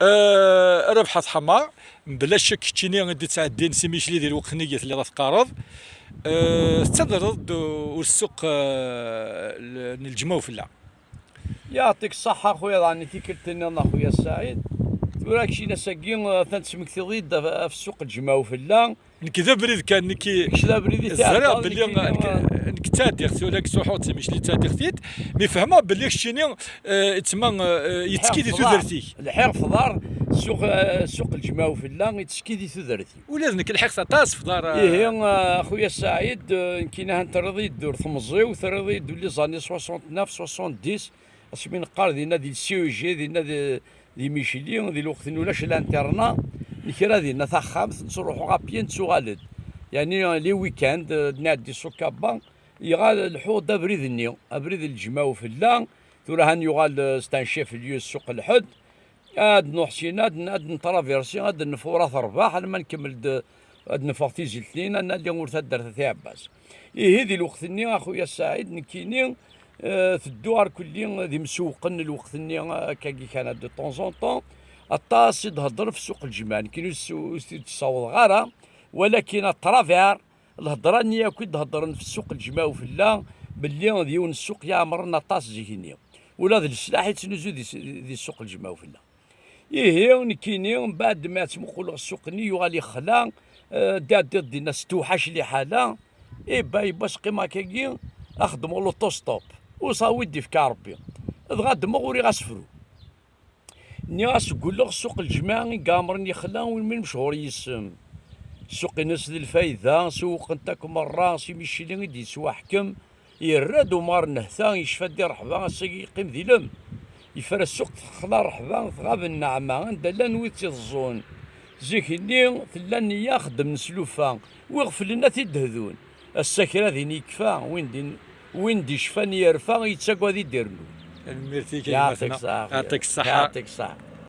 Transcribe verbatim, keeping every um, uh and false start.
Eh, Rabeḥ At Ḥamar, mebla ccek keččini i d-ittɛeddin s imicli di lweqt-nni i telliḍ ad teqqareḍ. Eh, tettadreḍ-d ur ssuq, eh, l-, n lǧemɛa ufella. Yeɛṭik ṣṣeḥḥa, a xuya, daɣen i tikkelt-nniḍen, a xuya Saɛid. Tura keččini ass-agi, eh, atan tesmektiḍ-id ɣef, ɣef ssuq lǧemɛa ufella. Nekk d abrid kan, nekk kečč d abrid i ẓriɣ tɛeddaḍ, belli nekk, nekk ttɛeddiɣ tura, sruḥeɣ d timicli ttɛeddiɣ-t-id, mi fehmeɣ belli keččini, eh, yettma, eh, yettekki di tudert-ik. Lḥiɣ fḍar, ssuq, eh, ssuq lǧemɛa ufella, yettekki di tudert-iw. Ula d nekk lḥiɣ-t aṭas fḍar, eh. Ihi, eh, a xuya Saɛid, eh, nekkini han terriḍ-iyi-d ur temẓiw, terriḍ-iyi-d ur les années soixante-neuf, soixante-dix, asmi neqqar dinna di le C E G, dinna di, di Micli, di lweqt-nni ulac l'interna, nekra dinna taxxamt, nettruḥu à pied, nettuɣal-d. Yeɛni, les week-ends, eh, nɛeddi ssuq Kaba, iɣal lḥuɣ-d abrid-nni, abrid n lǧemɛa ufella, tura han yuɣal, eh, c'est un chef-lieu ssuq lḥedd, ad nruḥ syin, ad n-, ad netraversi, ad neffeɣ ɣer At Rrbeḥ, alma nkemmel-d, ad neffeɣ Tizi Letnin, ad nali ɣur taddart At Ɛebbas. Ihi, di lweqt-nni, a xuya Saɛid, nekkini, eh, tedduɣ ar kulli d imsewwqen n lweqt-nni, akkagi kan de temps en temps, aṭas i d-heddren f ssuq lǧemɛa, nekkini ur s-, ur s-t-id-ssawḍeɣ ara, walakin à travers lhedra-nni akk i d-heddren f ssuq lǧemɛa ufella, belli d yiwen n ssuq iɛemren aṭas zik-nni. Ula d leslaḥ i ttnuzu di s-, di ssuq lǧemɛa ufella. Ihi, nekkini, mbeɛd ma ttmuquleɣ ssuq-nni, yuɣal yexla, eh, d-iɛeddiḍ dinna s tewḥac liḥala, iba, iba, sqim akkagi, axeddmeɣ l'autostop, usawi d-ifka Rebbi. Dɣa ddmeɣ, uriɣ asefru. Nniɣ-as, gulleɣ ssuq lǧemɛa i iɛemren yexla, win mi mechuṛ yisem. Ssuq-ines d lfayda, sewwqen-t akk merra, si Micli i d-yettwaḥkem, yerra-d umar nnehta, yecfa-d i ṛṛeḥba, ass-agi yeqqim d ilem. Yefra ssuq, texla ṛṛeḥba, tɣab nneɛma, anda llan wid tt-iḍeẓẓun. Zik-nni tella nniya, xeddmen s lufa, wi ɣeflen ad t-id-hdun. Ass-a kra din yekfa, win din, win d-icfan yerfa, yettagad i d-irnu. Tanemmirt-ik a gma-tneɣ. Yeɛṭik ṣṣeḥḥa. Yeɛṭik ṣṣeḥḥa.